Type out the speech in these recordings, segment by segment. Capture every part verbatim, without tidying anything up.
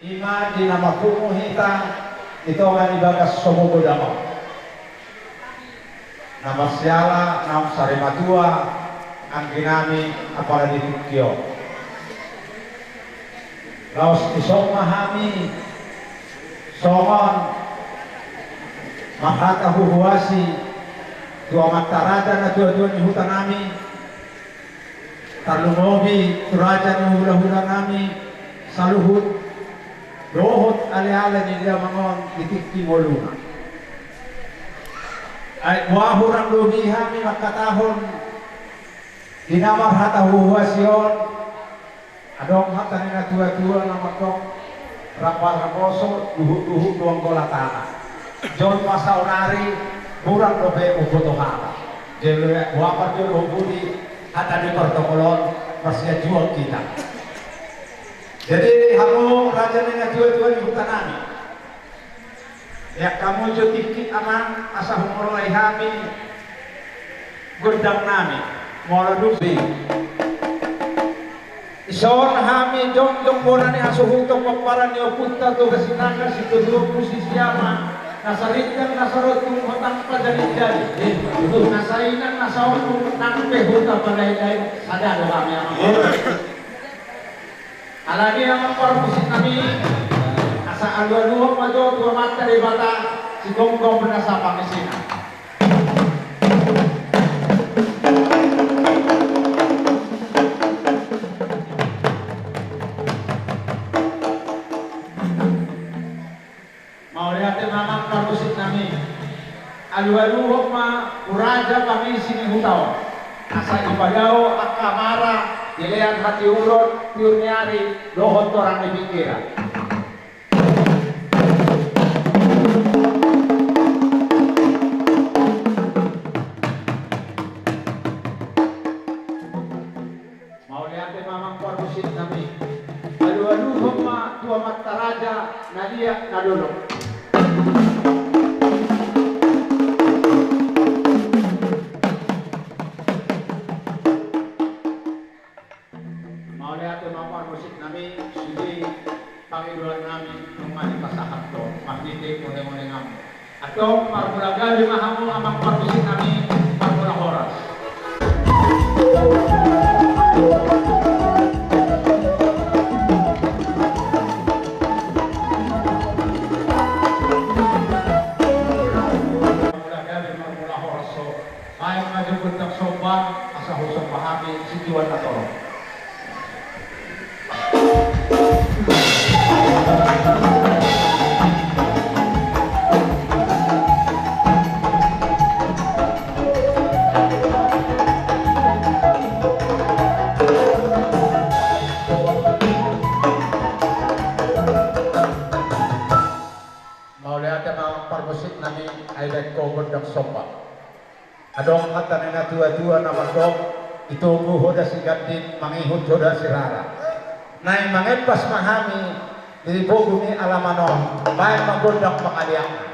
Ima di na marpungu hita di tonga ni bagas sobo godang on. Na marsiala naung sarimatua anggi nami apala di tingki on. Laos dison ma hami songon marhata huhuasi tu amanta raja na tuatua ni huta nami, tarlumobi tu raja ni hulahula nami saluhut dohot aleale ni damang on di tingki ngoluna. Ai boha hurang lobi hami mangkatahon di na marhata huhuasi on. Adong hata ni na tuatua na mandok, rap marhaposo duhutduhut do anggo latana. Jolma saonari hurang dope umboto hata. Jadi boha parjolo budi hata ni partongolan, marsianjuan hita. Jadi hamu raja ni na tuatua ni huta nami, angka hamu jo tingki amang asa humoloi hami gondang nami molo dung be. Dison hami jongjong bona ni hasuhuton pomparan ni ompunta Toga Sinaga, situtu ompu Sisiama, na sarindang na sarotung hotang pajalijali, na sainang na saompung nang pe huta padaidai, sada do hami amang. Alani amang parmusik nami, asa alualuhon ma jo tu Amanta Debata sigomgom nasa pangisina. Mauliate ma amang parmusik nami. Alualuhon ma tu raja pangisi ni huta on, asa dipadao angka mara, dilean hatiuron, tiur ni ari dohot torang ni pingkiran. Mauliate ma amang parmusik nami. Alualuhon ma tu amanta raja na liat na dolok. Mauliate ma parmusik nami, sude pangidoan nami nunga dipasahat do marhite onemonenganmu. Antong marmula gabe ma hamu amang parmusik nami, marmula horas. Marmula gabe marmula horas ho. Baen ma jo gondang somba, asa husomba hami sitiruon na torop. Mauliate ma parmusik nami, ai baen ho gondang somba. Adong hata ni na tuatua na mandok, itogu hoda sigandin, mangihut hoda sirara. Naeng mangempas ma hami di bogu ni alaman on, baen ma gondang pangaliangan.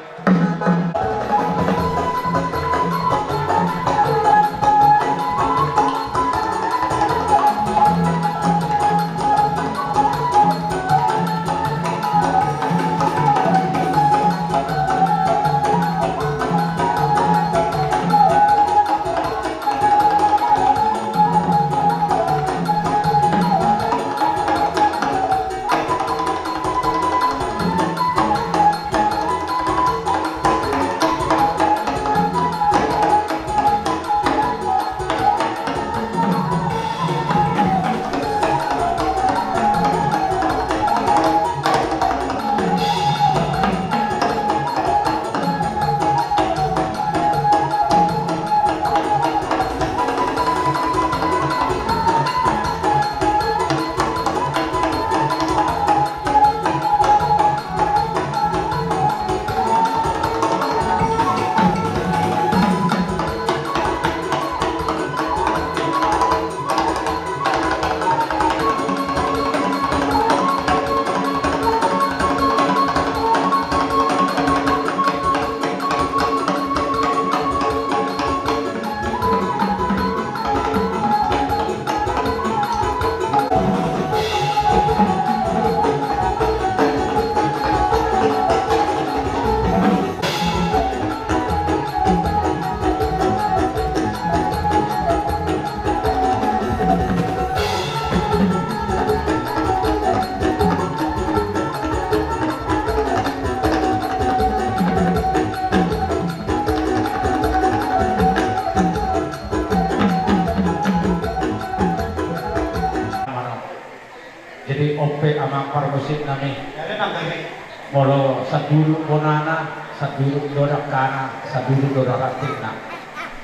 Molo sanduduk bonana, sanduduk do dangkana, sanduduk do rantingna.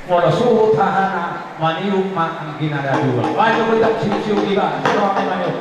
Molo suhut hahana, maniuk ma anggina na dua. Baen do gondang siuk-siuk iba, songon i maniuk.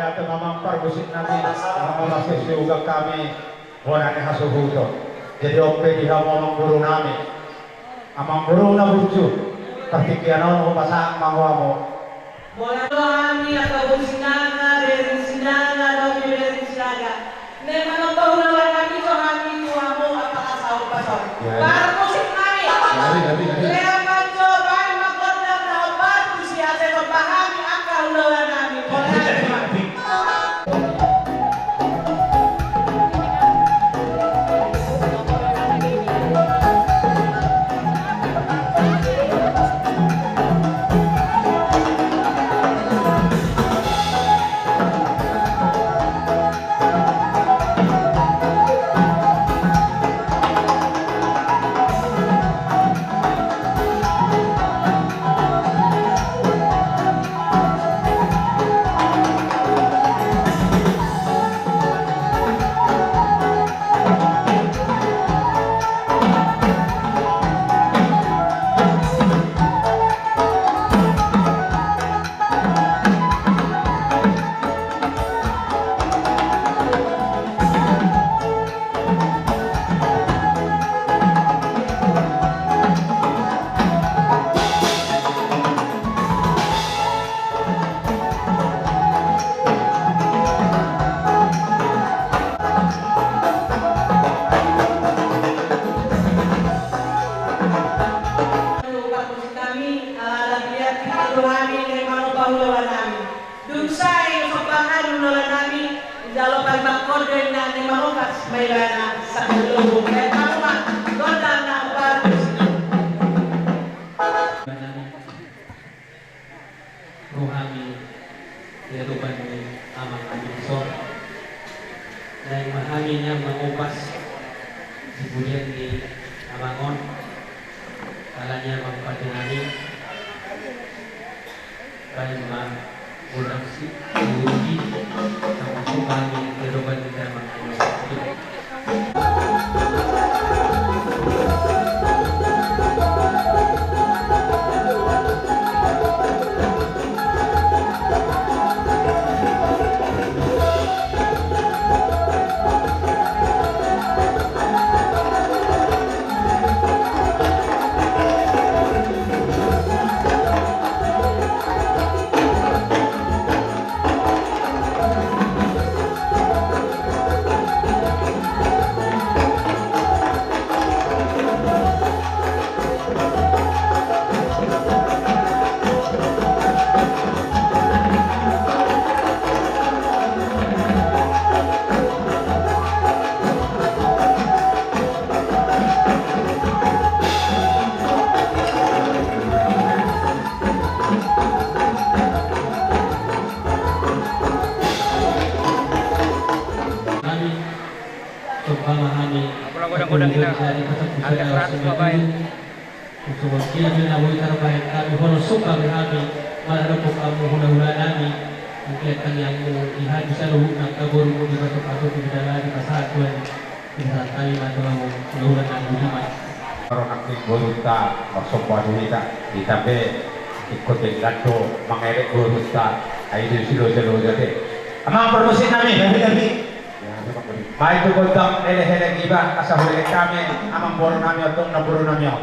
Ate ma amang parmusik nami, amang parmusik, siuga hami bona ni hasuhuton. Jadi on pe di hamu amang boru nami, amang boru na burju, partingkian on hupasahat ma hamu. Molo hami angka boru Sinaga, bere ni Sinaga, dohot bere ni Sinaga, naeng manomba ulaon nami tu hamu tu hamu angka asa on pasahat. Ya, ya. Parmusik nami. Nari, nari, nari. Lean ma jo, baen ma gondang na hombar tusi asa somba hami angka ulaon nami. Molo hami. Parmusik nami, ala liat hita do hami naeng manomba ulaon nami. Dung sae somba hami ulaon nami, jalo paima kondo inna naeng manomba ma ibana sahali lobung. Baen hamu ma gondang na hombar tusi. Ro hami di adopan ni amang Abiso. Naeng ma hami nian mangopas di pudian ni amang on. Ala ni amang pande nami. Baen ma gondang si urugi. Sama suka hami di adopan ni amang Abiso. Jadi patok bisa na langsung maju. Songon dia pe na boi tarbahen hami, holan somba be hami maradophon hamu hulahula nami. Mungkin tangiangmu di hami saluhutna, angka borumu di patok-patok di dalan di pasahat Tuhan. Di pasahat hami ma tu hamu hulahula nami, di ma. Ro nangkin borunta marsomba tu hita, hita pe ingkon denggan do mangelek borunta. Ai do siloja-loja te. Amang parmusik nami. Gabe, gabe. Baik tu gondang elek-elek iba, asa huelek hami amang boru nami on, tong na boru nami on.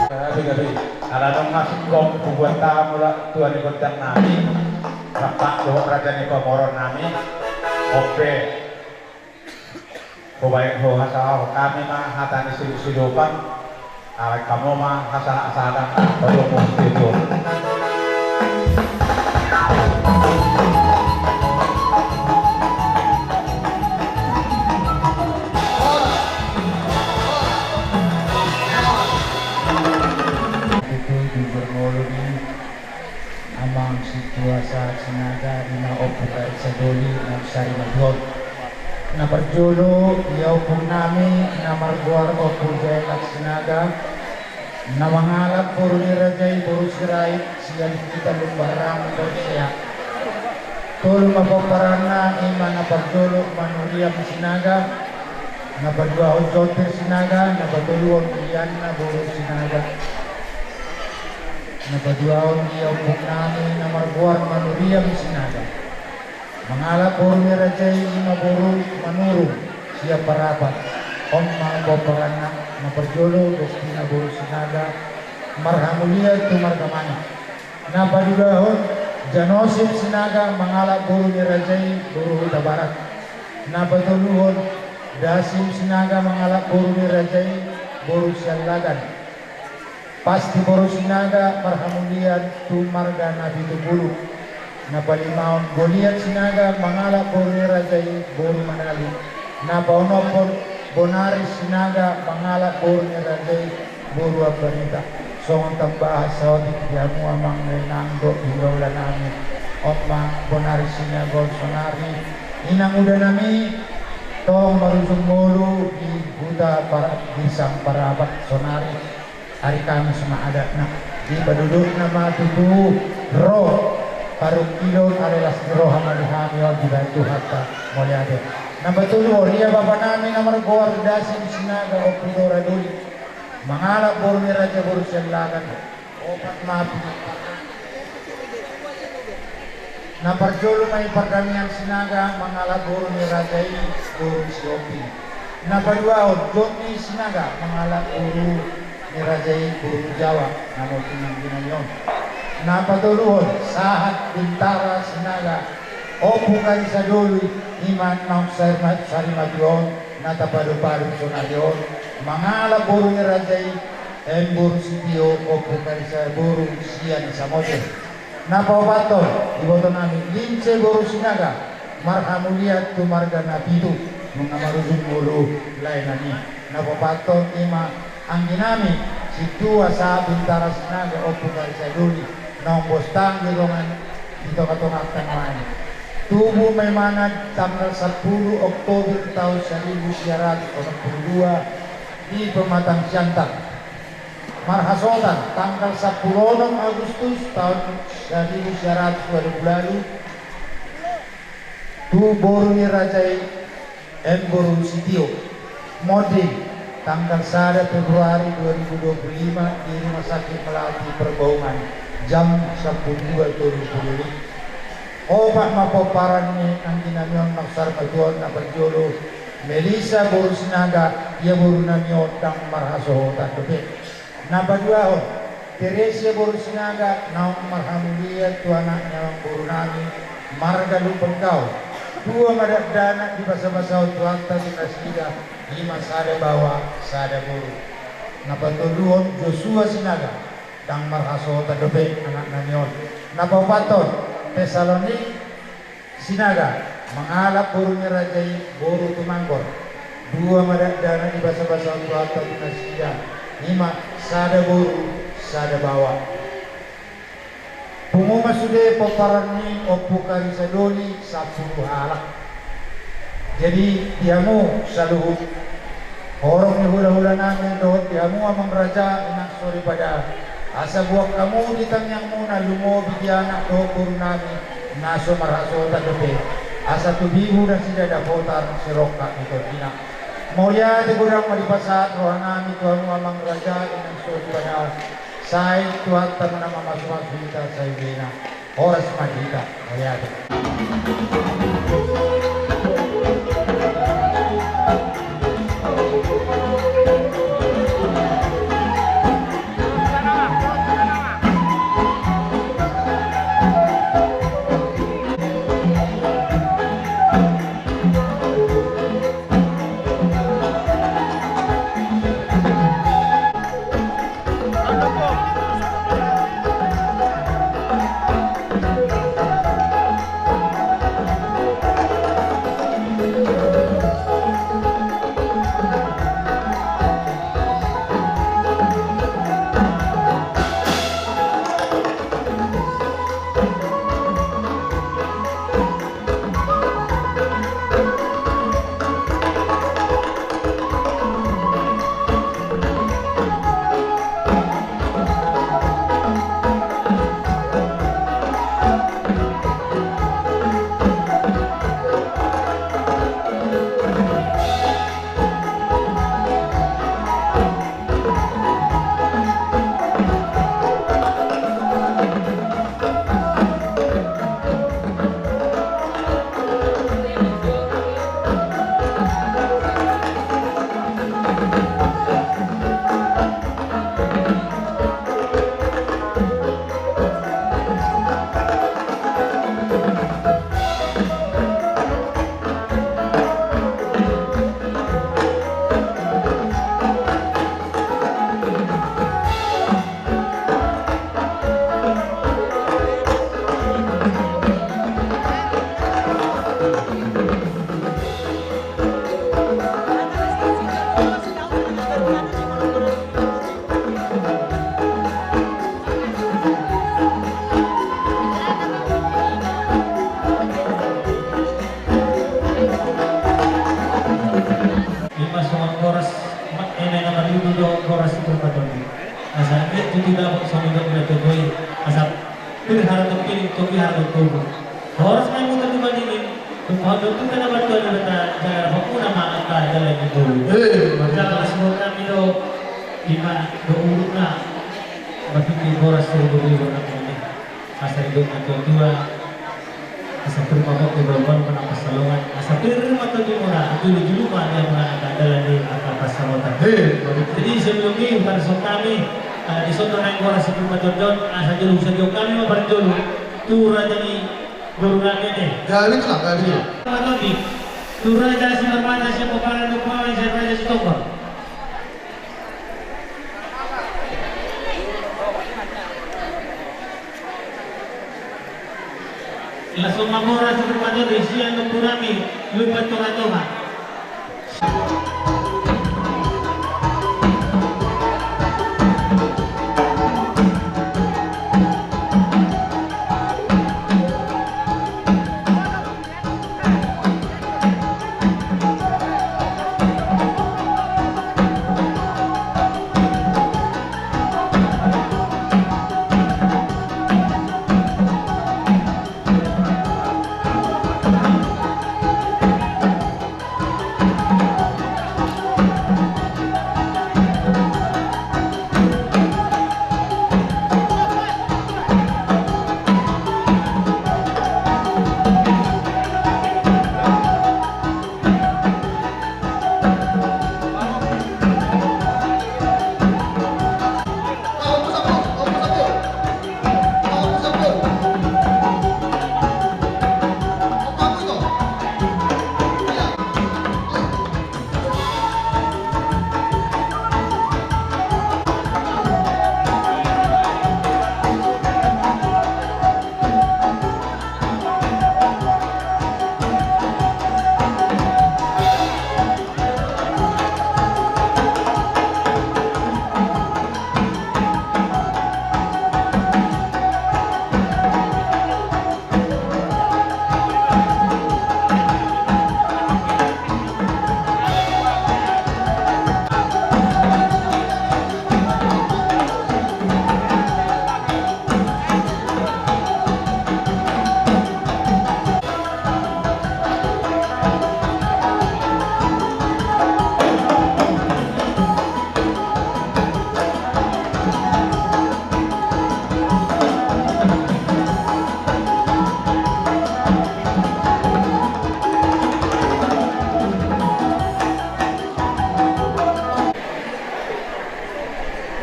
Gabe, gabe. Ala nunga singkop hubuat hamu, tua ni gondang nami, rap dohot raja ni pamoruon nami. On pe, hubaen, huhasahahon hami ma hata ni sidup-sidupan. Alai hamu ma hasahasahatan, tolu musti tu. Itu di Bermolo ini. Amang Situa Sahat Sinaga, i ma Ompu Gaek Sadoli, na sari matua on. Na parjolo, ia ompung nami na margoar Ompu Gaek Sinaga, na mangalap boru ni raja i boru Sirait, sian huta Lumban Rang, Porsea. Tolu ma pomparanna, i ma na parjolo Manuriam Sinaga, na paduahon Jontir Sinaga, na patoluhon Rianna boru Sinaga. Na paduahon ia ompung nami na margoar Manuriam Sinaga. Mangalap boru ni raja i, i ma boru Manurung sian Parapat. On ma pomparanna. Na parjolo Gustina boru Sinaga, marhamulian tu marga Manik. Na paduahon Janosip Sinaga mangalap boru ni raja i boru Hutabarat. Na patoluhon Dasim Sinaga mangalap boru ni raja i boru Siallagan. Pasti boru Sinaga marhamulian tu marga Napitupulu. Na palimahon Goliat Sinaga mangalap boru ni raja i boru Manali. Na paonomhon Bonaris Sinaga mangalap boru ni raja i boru Ambarita. Songon tambahan saotik di hamu amang dainang dohot hulahula nami. On ma Bonaris Sinaga on saonari, inanguda nami. Tong marujung ngolu di huta Bar-, Girsang Barabat sonari, ari Kamis ma adatna. Di padudukna ma tutu ro parungkilon, ale las ni roha ma di hami on dibahen Tuhanta. Mauliate. Na patoluhon, ia bapanami na margoar Dasim Sinaga, Ompu Dora Doli, mangalap boru ni raja boru Siallagan. Opat ma pinamparan. Na parjolo ma i Pardamian Sinaga, mangalap boru ni raja i boru Sihombing. Na paduahon, Joni Sinaga, mangalap boru ni raja i boru Jawa, na molo tung angginami on. Na patoluhon, Sahat Bintara Sinaga, Ompu Karissa Doli, i ma naung sari ma-, sari matua on, na tapadopadop sonari on, mangalap boru ni raja i, Emboru Sitio, Ompu Karissa boru sian Samosir. Na paopathon, ibotonami, Lince boru Sinaga, marhamulian tu marga Napitu, nunga marujung ngolu laenan i. Na paopathon i ma angginami, Sintua Sahat Bintara Sinaga, Ompu Karissa Doli, naung bostang di tonga, di tonga-tonganta nuaeng. Tubu ma imana tanggal sampulu Oktober taon saribu sia ratus onom pulu dua di Pematang Siantar. Marhasohotan tanggal sampulu onom Agustus taon saribu sia ratus dua pulu ualu, tu boru ni raja i, Emboru Sitio. Monding tanggal sada Februari dua ribu dua puluh lima di Rumah Sakit Melati Perbaungan, jam sampulu dua tolu pulu. Opat ma pomparan ni angginami on naung sari matua on. Na parjolo, Melisa boru Sinaga, ia borunami on ndang marhasohotan dope. Na paduahon, Teresia boru Sinaga, naung marhamulian tu anak ni amangborunami, marga Lumban Gaol. Dua ma dakdanak dibasabasahon Tuhanta tu nasida, i ma sada baoa, sada boru. Na patoluhon, Josua Sinaga, ndang marhasohotan dope anaknami on. Na paopathon, Tesalonik Sinaga, mangalap boru ni raja i boru Tumangkor. Dua ma dakdanak dibasabasahon Tuhanta tu nasida, i ma sada boru, sada baoa. Pungu ma sude pomparan ni Ompu Karissa Doli sampulu halak. Jadi di hamu saluhut horong ni hulahulanami dohot di hamu amang raja, inang soripada, asa buang hamu di tangiangmuna lumobi di anak dohot borunami na so marhasohotan dope, asa tubibu nasida dapotan sirongkap ni tondina. Mauliate godang ma dipasahat rohanami tu hamu amang raja, inang soripada, sai Tuhanta ma na mamasumasu hita saibena. Horas ma di hita. Mauliate. Horas Siprapatoni. Asa nget tutu dapot songon dok na togoi. Asa pir haraton pining, topi haraton tubu. Horas ma i mutu tu madingin. Tumpahon do tu tena bantuan ni Debata, jala dapot muna ma angka dalan ni boru. Eh, jala las boru nami do. Ima do urutna. Marhite horas tu boru nami. Asa didok na tua-tua, asa pir ma hot tu bolon-bolon ma na pansalongan, asa pir ma tondi muna, julu-julu ma dia muna angka dalan ni angka pansamotan. He, baru. Jadi sebelum i, hupasahat hami, ala dison do naeng horas Siprapatondon, asa jolo husajong hami ma parjolo tu raja ni boru nami ate. Jadi lah, jadi. Matondi. Tu Raja Simarmata Siapoparan, tu Raja Sitompar. Las ma horas Siprapatondon, sian lombu nami, Lumban Tonga-tonga.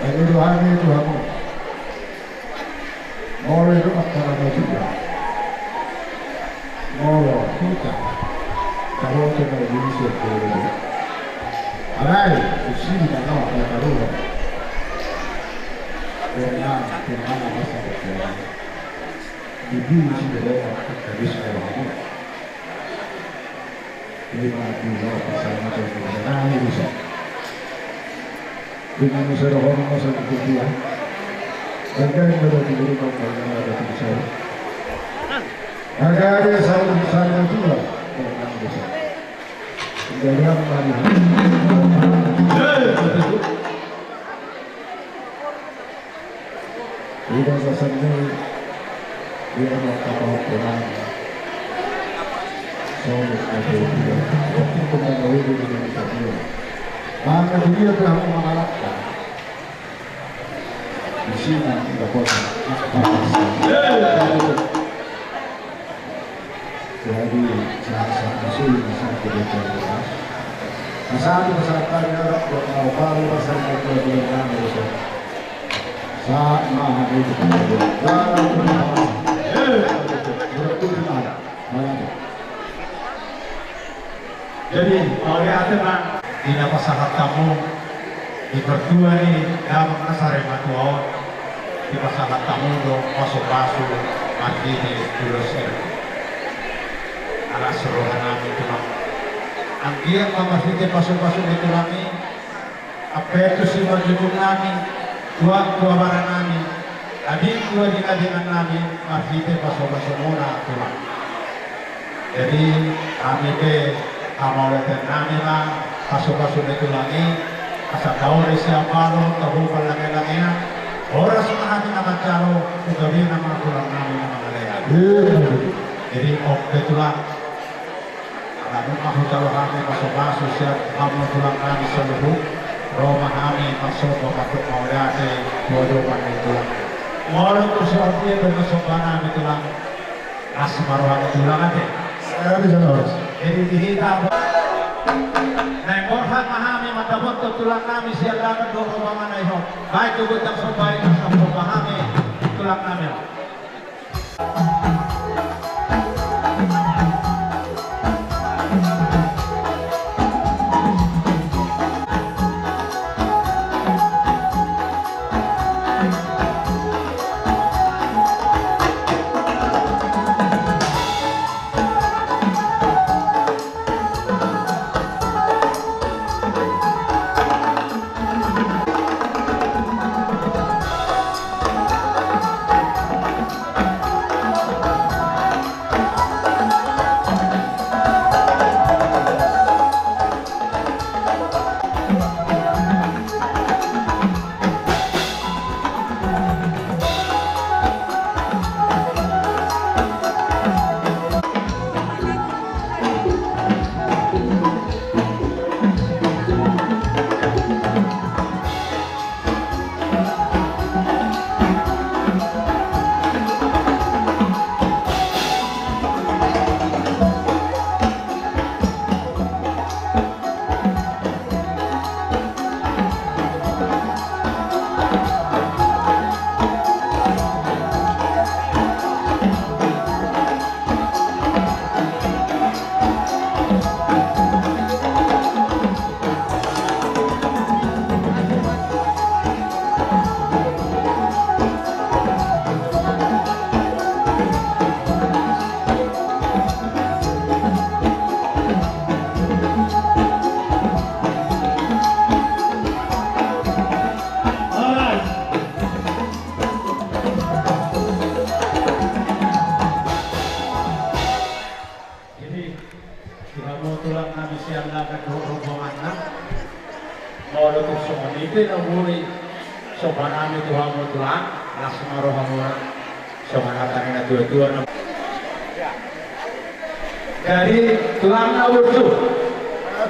Ai do hami tu hamu. Molo do angka na matua, molo hita taboto na Indonesia, alai tusi di tano na taruhon. Karena di mana masa berjalan di bumi si berjalan terkadis kalau hamu. Lima kilo pasangan dari Mindanao bisa. Dengan usaha hormat sama ketua. Harga yang ada di rumah, harga yang ada di sana. Harga ada sama di sana juga. Orang bisa. Jadi apa nih? Ida sasande di anak kapal perang. Solo kapal perang. Waktu itu kan tahu di mana kita dia. Maka dia telah mengalahkan. Di sini kita kota. Jadi, sahat-sahat sini, sahat-sahat sini. Nah, sahat-sahat tadi, ada buat mau baru, pasal mau jual beli tanah, gitu. Sahat mahal itu. Jadi, mauliate ma di na pasahat hamu, di partua ni damang na sarimatua on, dipasahat hamu do pasu-pasu marhite ulos i. Alas roha nami tulang. Anggiat ma marhite pasu-pasu ni tulang i, ampe tusi parjujung nami, tua-tua bara nami, ading tua di adingan nami, marhite pasu-pasu muna tulang. Jadi, hami pe, hamauliateon nami ma, pasu-pasu ni tulang i, Sabaono sian balo, tabuka langelangean. Horas ma hami na manjalo, tu gabena ma tulang nami na mangalean. Jadi, oke tulang. Ala nunga hujalo hami pasupasu sian hamu tulang nami saluhut. Ro ma hami marsomba mandok mauliate tu adopan ni tulang. Molo tung songon i pe ma somba nami tulang. Las ma roha ni tulang ate. Jadi di hita. Naeng borhat ma hami mandapothon tulang nami sian lagan dohot rombonganna i ho. Baen tu gondang somba i, las ma roha ni tulang nami. Jadi, tu hamu tulang nami sian lagan dohot rombonganna. Molo tung songon i pe na boi somba nami tu hamu tulang, las ma rohamuna. Songon hata ni natuatua na. Jadi, tulang na burju.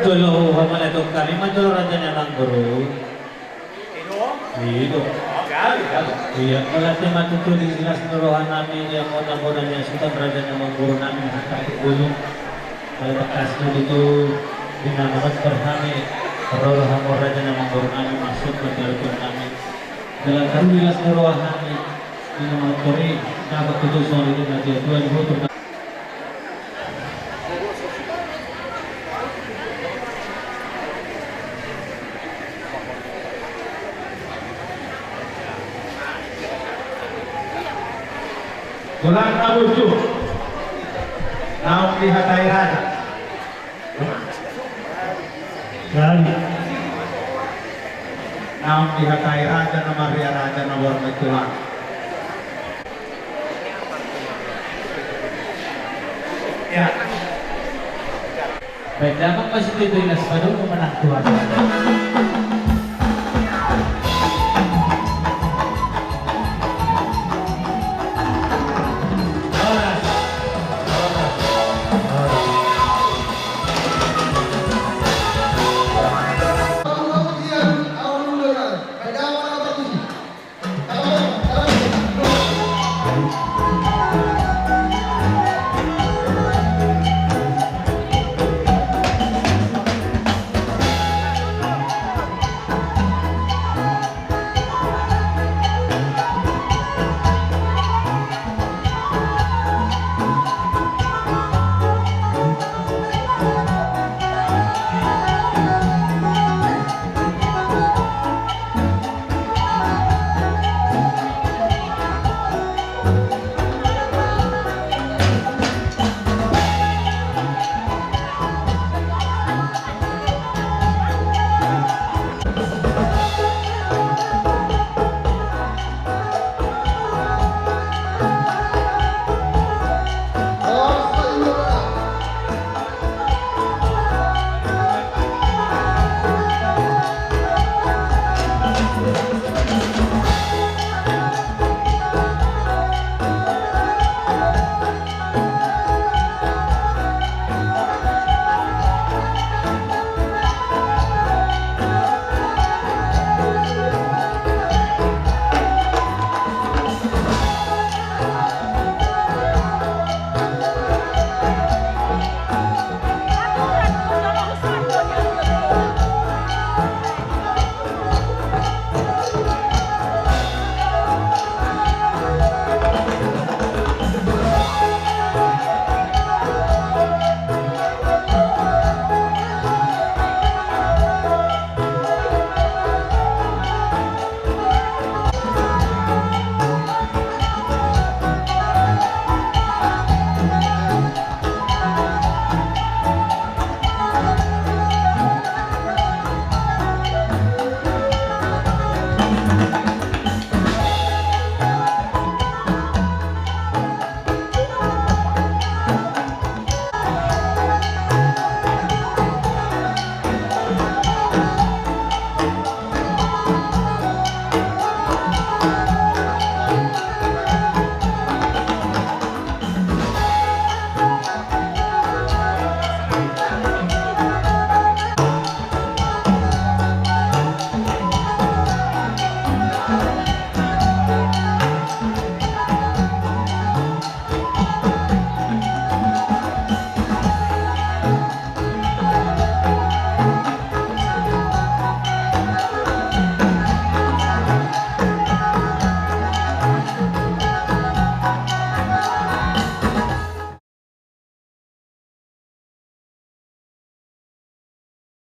Jolo hamu na tong kami manjolo raja ni amangboru. Ido. Iya, mauliate ma tutu di las ni roha nami, di amangboru nami, sutan raja ni amangboru nami, hata di ujung. Molo tangkas ma tutu di na manortor hami, ro roha ni raja ni amangboru nami, maksud ma tutu nami. Jala taru di las ni roha nami, di na manortor i, dapot tutu songon i di natuatua di boto. Tulang na burju. Naung dihatai raja. Jadi. Naung dihatai raja na maria, raja na borhat, tulang. Ya. Baik, damang masih itu ilas padung menang tuan.